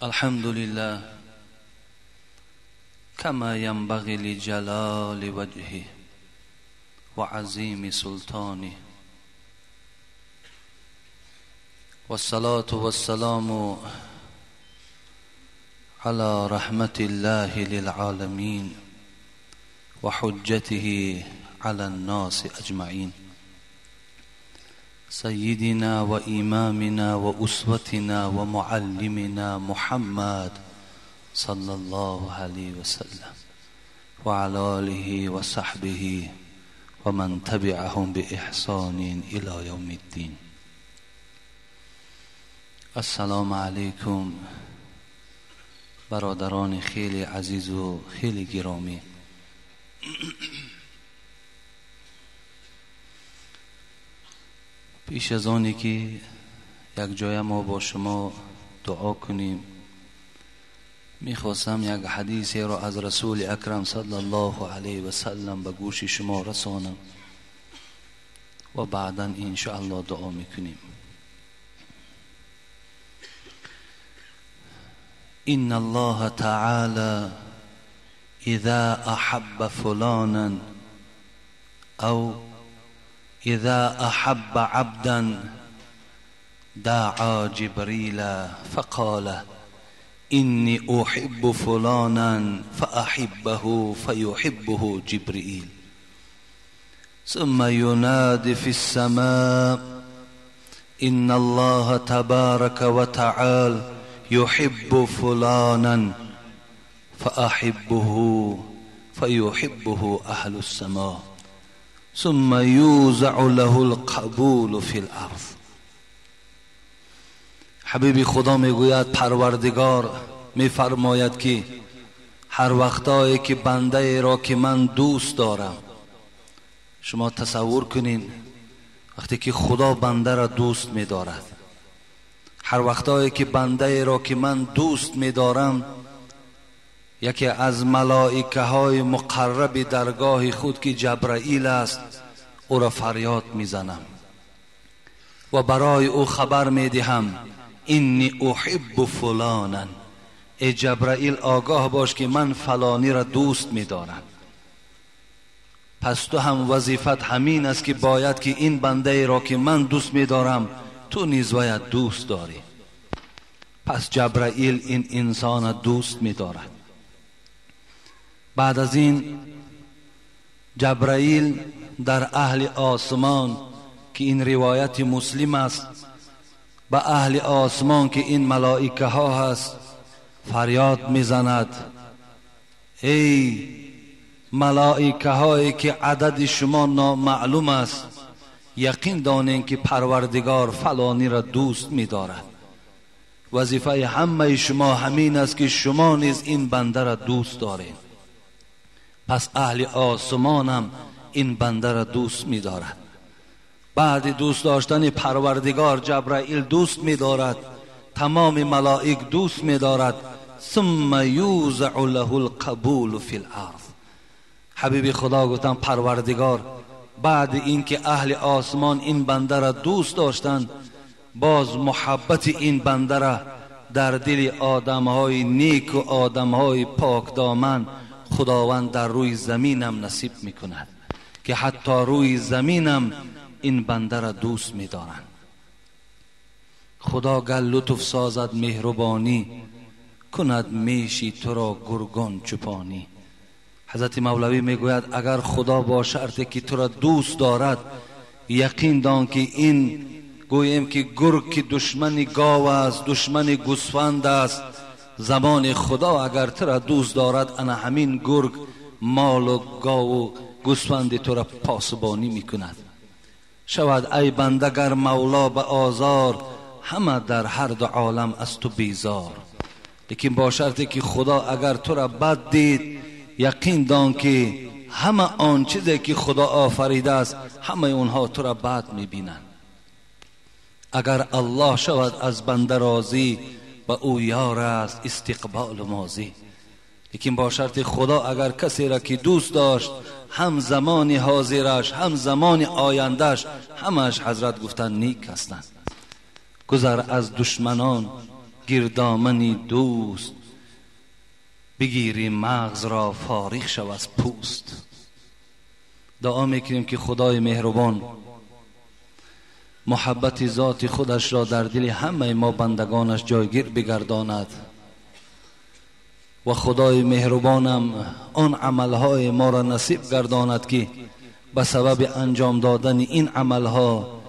الحمد لله كما ينبغي لجلال وجهه وعظيم سلطانه، والصلاة والسلام على رحمة الله للعالمين وحجته على الناس أجمعين، سيدنا وإمامنا وأسوتنا ومعلمنا محمد صلى الله عليه وسلم وعلى آله وصحبه ومن تبعهم بإحسان إلى يوم الدين. السلام علیکم برادران خیلی عزیز و خیلی گرامی. پیش از آنی که یک جای ما با شما دعا کنیم، میخواستم یک حدیثی را از رسول اکرم صلی الله علیه و سلم به گوش شما رسانم و بعدا انشاءالله دعا میکنیم. إن الله تعالى إذا أحب فلانا أو إذا أحب عبدا دعا جبريل فقال إني أحب فلانا فأحبه فيحبه جبريل، ثم ينادي في السماء إن الله تبارك وتعالى يحب فلانا فأحبه فيحبه أهل السماء، ثم يوزع له القبول في الأرض. حبیبی خدا میگوید پروردگار میفرماید که هر وقتایی که بنده را که من دوست دارم، شما تصور کنین وقتی که خدا بنده را دوست میدارد، هر وقتایی که بنده را که من دوست میدارم، یکی از ملائکه های مقرب درگاه خود که جبرائیل است او را فریاد میزنم و برای او خبر میدهم اینی احب فلانا، ای جبرائیل آگاه باش که من فلانی را دوست میدارم. پس تو هم وظیفت همین است که باید که این بنده را که من دوست میدارم تو نیز باید دوست داری. پس جبرائیل این انسان دوست میدارد. بعد از این جبرائیل در اهل آسمان که این روایت مسلم است، به اهل آسمان که این ملائکه ها هست فریاد میزند ای ملائکه هایی که عدد شما نامعلوم است، یقین دانین که پروردگار فلانی را دوست می‌دارد. وظیفه همه شما همین است که شما نیز این بنده را دوست دارین. پس اهل آسمانم این بنده را دوست می‌دارد. بعد دوست داشتن پروردگار جبرائیل دوست می‌دارد، تمام ملائک دوست می‌دارد. ثم یوزع له القبول فی الارض. حبیب خدا گفتن پروردگار بعد اینکه اهل آسمان این بنده را دوست داشتند، باز محبت این بنده را در دل آدمهای نیک و آدمهای پاک دامن خداوند در روی زمینم نصیب میکند که حتی روی زمینم این بنده را دوست میدارند. خدا گل لطف سازد مهربانی، کند میشی تو را گرگان چوپانی. حضرت مولوی میگوید اگر خدا با شرط که تو را دوست دارد، یقین دان که این گوییم که گرگ که دشمن گاو است، دشمن گوسفند است، زمان خدا اگر تو را دوست دارد، انا همین گرگ مال و گاو و گوسفند تو را پاسبانی میکند. شود ای بنده گر مولا به آزار، همه در هر دو عالم از تو بیزار. لیکن با شرطی که خدا اگر تو را بد دید، یقین دان که همه آن چیزی که خدا آفریده است همه اونها تو را بد میبینند. اگر الله شود از بنده راضی، به او یار است استقبال و ماضی. لیکن با شرط خدا اگر کسی را که دوست داشت، هم زمان حاضرش هم زمان آیندهش، همش حضرت گفتن نیک هستند. گذر از دشمنان گردامن دوست، بگیری مغز را فارغ شو از پوست. دعا میکنیم که خدای مهربان محبت ذات خودش را در دل همه ما بندگانش جایگیر بگرداند و خدای مهربانم آن عملهای ما را نصیب گرداند که به سبب انجام دادن این عملها